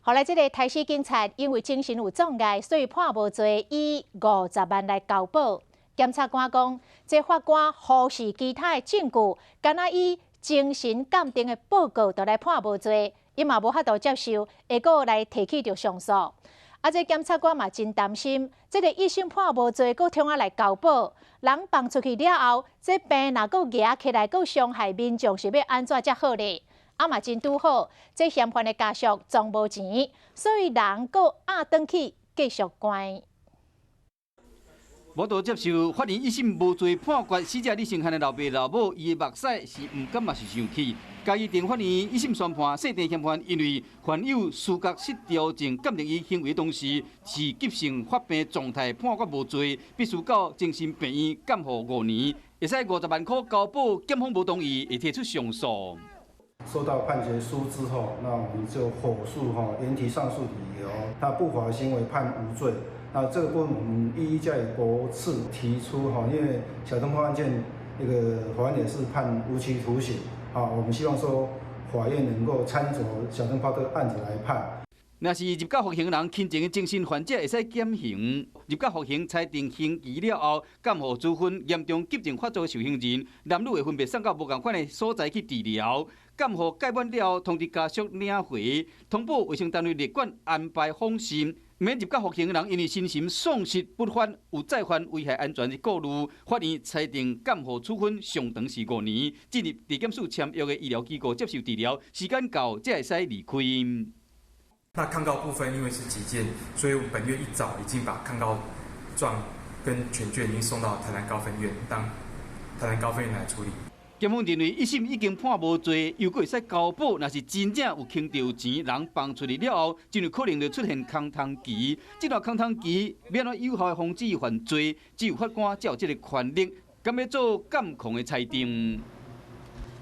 予來這个台西警察因為精神有障礙，所以判無罪，以50萬來交保。檢察官講，這法官忽視其他的證據，敢若以精神鑑定的報告就來判無罪，伊嘛無法度接受，會閣來提起著上訴。啊，這檢察官嘛真擔心，這个一審判無罪，閣創啊來交保，人放出去了後，這病若閣蜈起來，閣傷害民眾，是欲按怎才好咧？啊嘛真拄好，這嫌犯的家屬裝無錢，所以人閣押轉去繼續關。無法接受法院一審無罪判決，死者李承翰的老爸老母，伊的目屎是毋甘嘛是生氣。嘉義地法院一審宣判，姓鄭嫌犯因為患有思覺失調症，鑑定伊行為當時是急性發病狀態，判決無罪，必須到精神病院監護5年，會使50萬塊交保，檢方無同意，會提出上訴。收到判決書之後，那我們就火速哈研提上訴理由，那不法行為判無罪。那這個部分我們一一加以駁斥提出哈，因為小燈泡案件那個法院也是判無期徒刑，啊，我們希望說法院能夠參酌小燈泡這個案子來判。若是入監服刑人輕症的精神患者會使減刑，入監服刑裁定刑期了後，監護處分嚴重急症發作的受刑人，男女會分別送到無仝款的所在去治療。監護屆滿了後，通知家屬領回，通報衛生單位列管安排訪視。免入監服刑人因為身心喪失不犯，有再犯危害安全的顧慮，法院裁定監護處分上長是5年，進入地檢署簽約的醫療機構接受治療，時間到才會使離開。那抗告部分因為是急件，所以我們本月一早已經把抗告狀跟全卷已經送到台南高分院，當台南高分院來處理。檢方認為一審已經判無罪，又閣會使交保，若是真正有坑著錢，人放出去了後，真有可能就出現空窗期。這段空窗期，欲按怎有效的防止犯罪，只有法官才有這个權力，敢欲做監控的裁定。